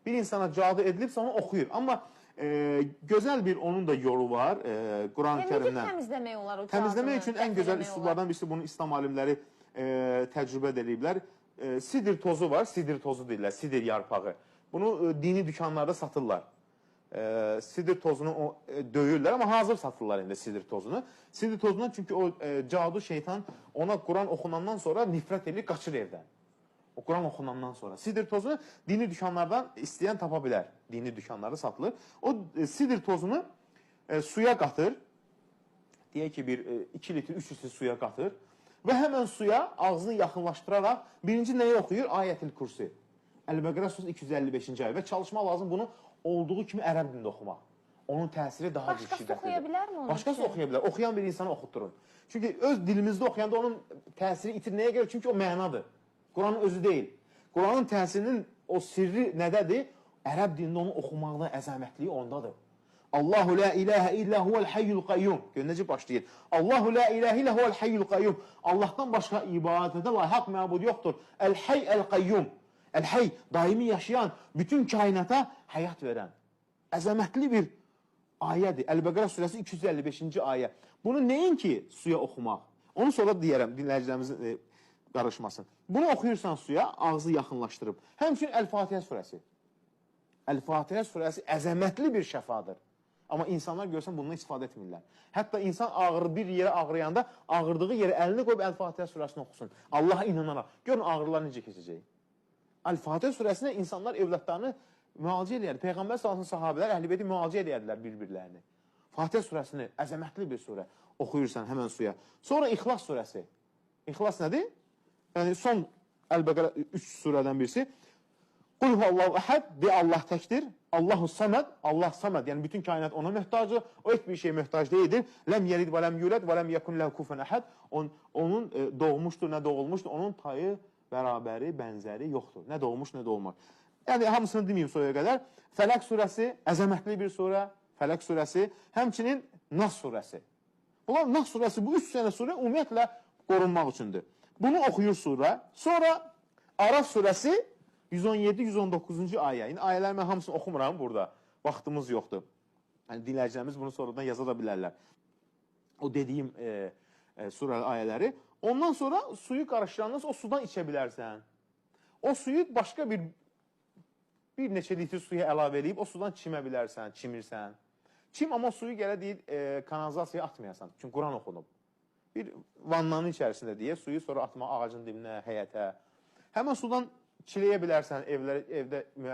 Bir insana cadu edilibsə onu oxuyur. Amma gözəl bir onun da yolu var Quran-ı Kərimdən. Necə təmizləmək olar o cadunu? Təmizləmək üçün ən gözəl üsullardan birisi bunu İslam alimləri təcrübə də eləyiblər. Sidir tozu var, sidir tozu deyirlər, sidir yarpağı. Bunu dini dükanlarda satırlar. Sidir tozunu döyürlər, amma hazır satırlar indi sidir tozunu. Sidir tozundan çünki o cadu şeytan ona Quran oxunandan sonra nifrət eləyir, qaçır evdən. O Quran oxunandan sonra. Sidir tozunu dini dükanlardan istəyən tapa bilər. Dini dükanlarda satılır. O sidir tozunu suya qatır. Deyək ki, bir 2 litr, 3 litr suya qatır. Və həmən suya ağzını yaxınlaşdıraraq birinci nəyi oxuyur? Ayətül Kürsi. Əl-Bəqərə surəsi 255-ci ayə. Və çalışmaq lazım bunu olduğu kimi ərəb dilində oxumaq. Onun təsiri daha bir şiddətlidir. Başqası oxuya bilərmi onun? Başqası oxuya bilər. Oxuyan bir insanı oxutdurun. Çünki öz dilimizdə oxuyanda onun təsiri itir. Nəyə görə? Çünki o mənadır. Quranın özü deyil. Quranın təsirinin o sirri nədədir? Ərəb dilində onu oxumaqda əzəmətliyi ondadır. Allahu la ilahə illə huvel hayyul qayyum. Gör necə başlayır. Allahu la ilahə illə huvel hayyul qayyum. Allahdan başqa ibadətə layiq məbud yoxdur. El-Hayy el-Qayyum. El-Hayy daimi yaşayan, bütün kainata həyat verən əzəmətli bir ayədir. Əl-Bəqərə surəsi 255-ci ayə. Bunu nəinki suya oxumaq. Onu sonra deyərəm, dinləyicilərimizin qarışmasın. Bunu oxuyursan suya, ağzı yaxınlaşdırıb. Həmçinin Əl-Fatihə surəsi. Əl-Fatihə surəsi əzəmətli bir şəfadır. Amma insanlar görsən bundan istifadə etmirlər. Hətta insan ağrı bir yerə ağrıyanda ağrıdığı yerə əlini qoyub Əl-Fatihə surəsini oxusun. Allaha inanaraq. Görün ağrılar necə keçəcək. Əl-Fatihə surəsinə insanlar evladlarını müalicə eləyərdi. Peyğəmbər sallallahu əleyhi və səlləm sahabələr, Əhl-i Beyti müalicə eləyərdilər bir-birlərini. Fatihə surəsini əzəmətli bir surə oxuyursan həmən suya. Sonra İxlas surəsi. İxlas nədir? Yəni son Əl-Bəqərə 3 surədən birisi. Qul huvallahu əhəd, de Allah təkdir. Allahu səməd, Allah səməd. Yəni bütün kainat ona möhtacdır. O heç bir şeyə möhtac deyildir. Ləm yelid və ləm yulad və ləm yekun lehu kufuven əhəd. Onun doğmuşdur, nə doğulmuşdur. Onun tayı, bərabəri, bənzəri yoxdur. Nə doğmuş, nə doğulmaz. Yəni hamısını deməyim sonraya qədər. Fələq surəsi əzəmətli bir surə. Fələq surəsi, həmçinin Nas surəsi. Bunlar Nas surəsi bu 3 dənə surə ümumiyyətlə qorunmaq üçündür. Bunu oxuyur surə. Sonra Araf surəsi 117-119-cu ayə. İndi ayələri mən hamısını oxumuram burada. Vaxtımız yoxdur. Yəni dinləyicilərimiz bunu sonradan yaza da bilərlər. O dediyim surə ayələri. Ondan sonra suyu qarışdırandan sonra o sudan içə bilərsən. O suyu başqa bir neçə litr suya əlavə eləyib o sudan çimə bilərsən, çimirsən. Çim, amma o suyu gələ deyir, kanalizasiyaya atmayasan. Çünki Quran oxunub. Bir vannanın içərisində deyə suyu sonra atma ağacın dibinə, həyətə. Həmən sudan çiləyə bilərsən evdə müəyyən